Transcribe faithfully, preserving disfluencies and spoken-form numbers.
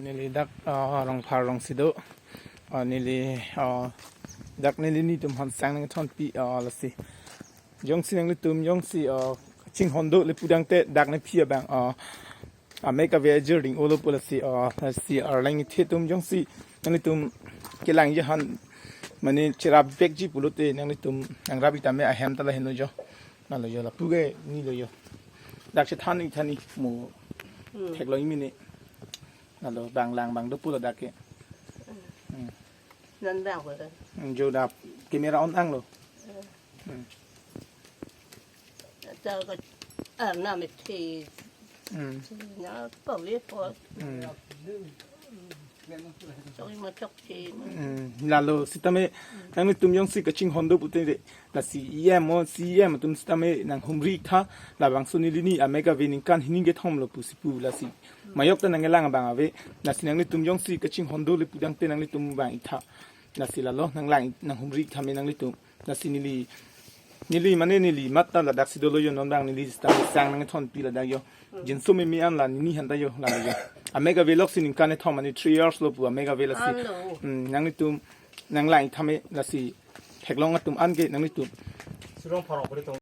Neli dak, ah, Rongphar rongsi do. Ah, neli, ah, dak neli nitum hon sang nangthonpi, ah, lasi. Jongsi nanglitum, jongsi, ah, kachinghon do le pudangte dak ne phi abang, ah, amek ave ajir ding-olo pu lasi, ah, lasi arleng ithe atum jongsi nanglitum kelang jehan mane cherap vekji pulote nanglitum nangrap ik tame ahem ta lahenlo jo. Lalo jo lapu ke nilo jo. Dak chethan ik than ik mo Hmm. theklong ik mene. Lalo bang lang bang do pulo dak ke. Hmm. Nang bang ko. Hmm, jo dak camera on ang lo. Hmm. Ta ko arna me thi. Hmm. Na pa ve po. Hmm. Chok ma chokche ma. Hmm. Lalo sitame nanglitum jongsi kachinghon do pute de. Lasi E M o C E M atum sitame nanghumri ik tha, labangso neli ni amek ave ningkan hini kethom lo pusi pu lasi. Mayok ta nangkelang abang ave, lasi nanglitum jongsi kachinghon do le pudangte nanglitum vang ik tha. Lasi lalo nanglang nanghumri ik tha me nanglitum. Lasi neli, neli mane neli mat ta ladak si dolo jo non bang neli sitame sang nangthonpi ladak jo. Jinso meme an la nini hanta jo lalo jo. Amek ave lok si ningkan kethom mane three years lo pu amek ave lasi. Alo. Hmm, nanglitum nanglang ik tha me lasi theklong atum an ke nanglitum. Surong parok puri tong.